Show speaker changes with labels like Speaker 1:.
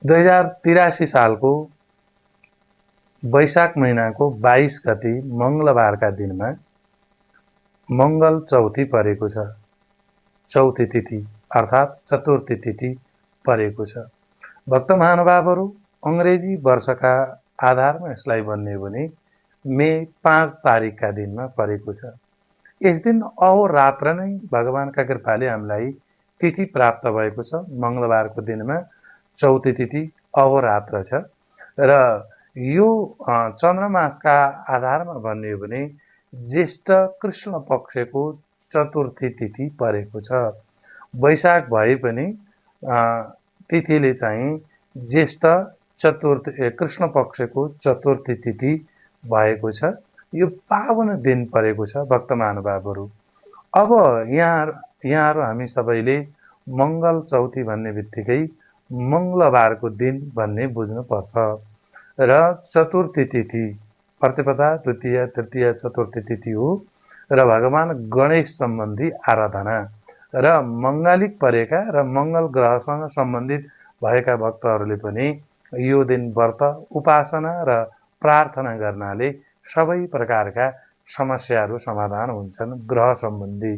Speaker 1: 2083 सालको वैशाख महिनाको 22 गति मङ्गलबारका दिनमा मङ्गल चौथी परेको छ। चौथी तिथि अर्थात् चतुर्थी तिथि परेको छ। भक्त महानुभावहरू, अङ्ग्रेजी वर्षका आधारमा यसलाई भन्ने भने मे 5 तारिकका दिनमा परेको छ। यस दिन अहोरात्र नै भगवानका कृपाले हामीलाई तिथि प्राप्त भएको छ। मङ्गलबारको दिनमा चौथी तिथि अहोरात्र छ र यो चन्द्रमासका आधारमा भन्ने हो भने ज्येष्ठ कृष्ण पक्षको चतुर्थी तिथि परेको छ। वैशाख भए पनि तिथिले चाहिँ ज्येष्ठ चतुर्थी कृष्ण पक्षको चतुर्थी तिथि भएको छ। यो पावन दिन परेको छ भक्त महानुभावहरू। अब यहाँहरू हामी सबैले मङ्गल चौथी भन्ने बित्तिकै मङ्गलबारको दिन भन्ने बुझ्नुपर्छ र चतुर्थी तिथि प्रतिपदा द्वितीय तृतीय चतुर्थी तिथि हो र भगवान गणेश सम्बन्धी आराधना र मङ्गलिक परेका र मङ्गल ग्रहसँग सम्बन्धित भएका भक्तहरूले पनि यो दिन व्रत उपासना र प्रार्थना गर्नाले सबै प्रकारका समस्याहरू समाधान हुन्छन् ग्रह सम्बन्धी।